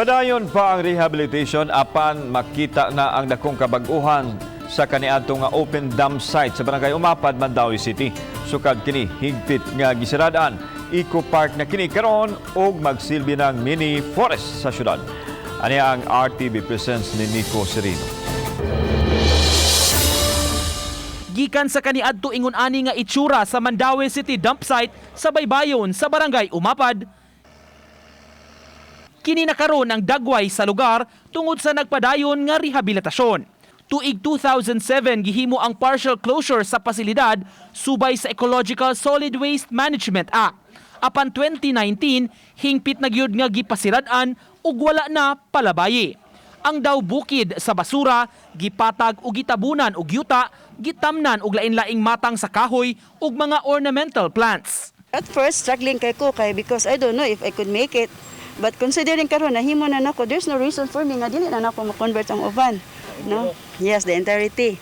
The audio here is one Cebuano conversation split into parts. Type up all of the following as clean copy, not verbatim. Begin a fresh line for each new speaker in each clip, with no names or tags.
Padayon pa ang rehabilitation apan makita na ang dakong kabag-uhan sa kaniadto nga open dump site sa Barangay Umapad, Mandaue City. Sukad kini higpit nga gisiradaan. Eco Park na kini karon ug magsilbi ng mini forest sa syudad. Ani ang RTV Presents ni Nico Serino.
Gikan sa kaniadto ingon ani nga itsura sa Mandaue City dump site sa baybayon sa Barangay Umapad. Kini na karon ang dagway sa lugar tungod sa nagpadayon nga rehabilitasyon. Tuig 2007 gihimo ang partial closure sa pasilidad subay sa Ecological Solid Waste Management Act. Apan 2019, hingpit na gyud nga gipasirad-an ug wala na palabayi. Ang daw bukid sa basura, gipatag ug gitabunan og yuta, gitamnan og lain-laing matang sa kahoy ug mga ornamental plants.
At first, struggling kay ko kay because I don't know if I could make it. But considering karon nahimo na nako, there's no reason for me nga dili na nako ma-convert ang uban. No? Yes, the entirety.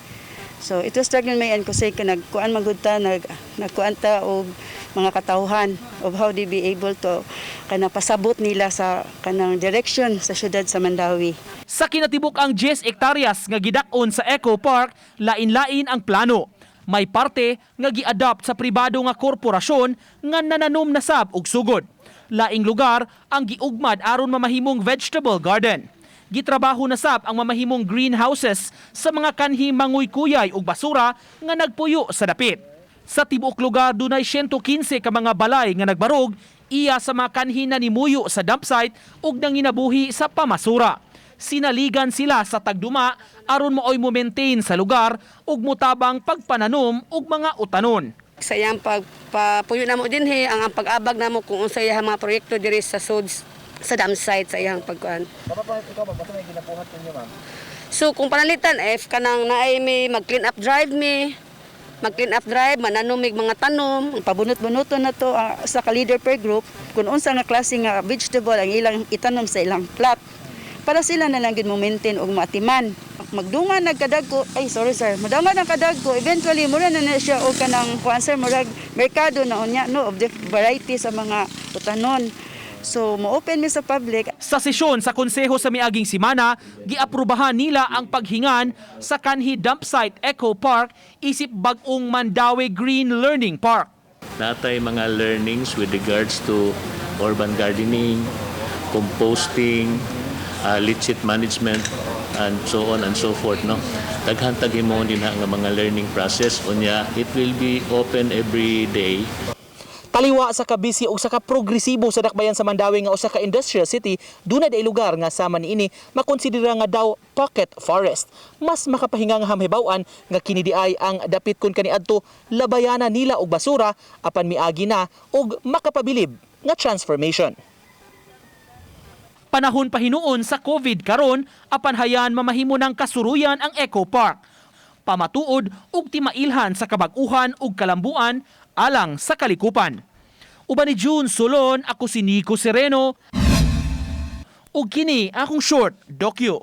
So it was struggling may and kasi ka nagkuan man gud ta, nagkuan ta og mga katawhan of how they be able to kana pasabot nila sa kanang direction sa syudad sa Mandaue.
Sa kinatibuk ang 10 hektaryas nga gidak-on sa Eco Park, lain-lain ang plano. May parte nga gi-adopt sa pribado nga korporasyon nga nananom na sab og sugod. Laing lugar ang giugmad aron mamahimong vegetable garden. Gitrabaho na sab ang mamahimong greenhouses sa mga kanhi manguy-kuyay ug basura nga nagpuyo sa dapit. Sa tibuok lugar, dunay 115 ka mga balay nga nagbarog iya sa mga kanhi na nimuyo sa dump site ug nanginabuhi sa pamasura. Sinaligan sila sa tagduma aron maoy mo maintain sa lugar ug mutabang pagpananom ug mga utanon.
Sa iyang pagpapuyo namo dinhi, ang pag-abag namo kung unsay iyang mga proyekto diri sa SODS, sa dump site sa iyang pagkuan. So kung panalitan, if kanang naay mi mag clean up drive mi, mag clean up drive, mananom mig mga tanom.
Pabunot-bunuton na to sa ka-leader per group kung unsa nga klase nga vegetable ang ilang itanom sa ilang plot para sila na lang gid mo maintain og maatiman. Magdungan nagkadagko, ay, sorry sir, madungan ang kadagko, eventually mura na na siya og kanang kuan sir, murag merkado na unya, no, of the variety sa mga utanon. So mo-open mi sa public.
Sa sesyon sa konseho sa miaging simana, giaprubahan nila ang paghingan sa kanhi dump site Eco Park isip bag-ong Mandaue Green Learning Park.
Natay mga learnings with regards to urban gardening, composting, leachate management, and so on and so forth. No? Daghan tag himuon din nga mga learning process. Unya, it will be open every day.
Taliwa sa kabisi ug sa kaprogresibo sa dakbayan sa Mandaue nga usa ka industrial city, duna day lugar nga sama niini makonsidera nga daw pocket forest. Mas makapahinga nga hamhibaw-an nga kini diay ang dapit kun kaniadto labayana nila og basura, apan miagi na og makapabilib nga transformation. Panahon pa hinuon sa COVID karon, apan hayan mamahimo ng kasuruyan ang Eco Park. Pamatuod ug timailhan sa kabag-uhan ug kalambuan alang sa kalikupan. Uban ni June Solon, ako si Nico Sereno. Ug kini akong short dokyu.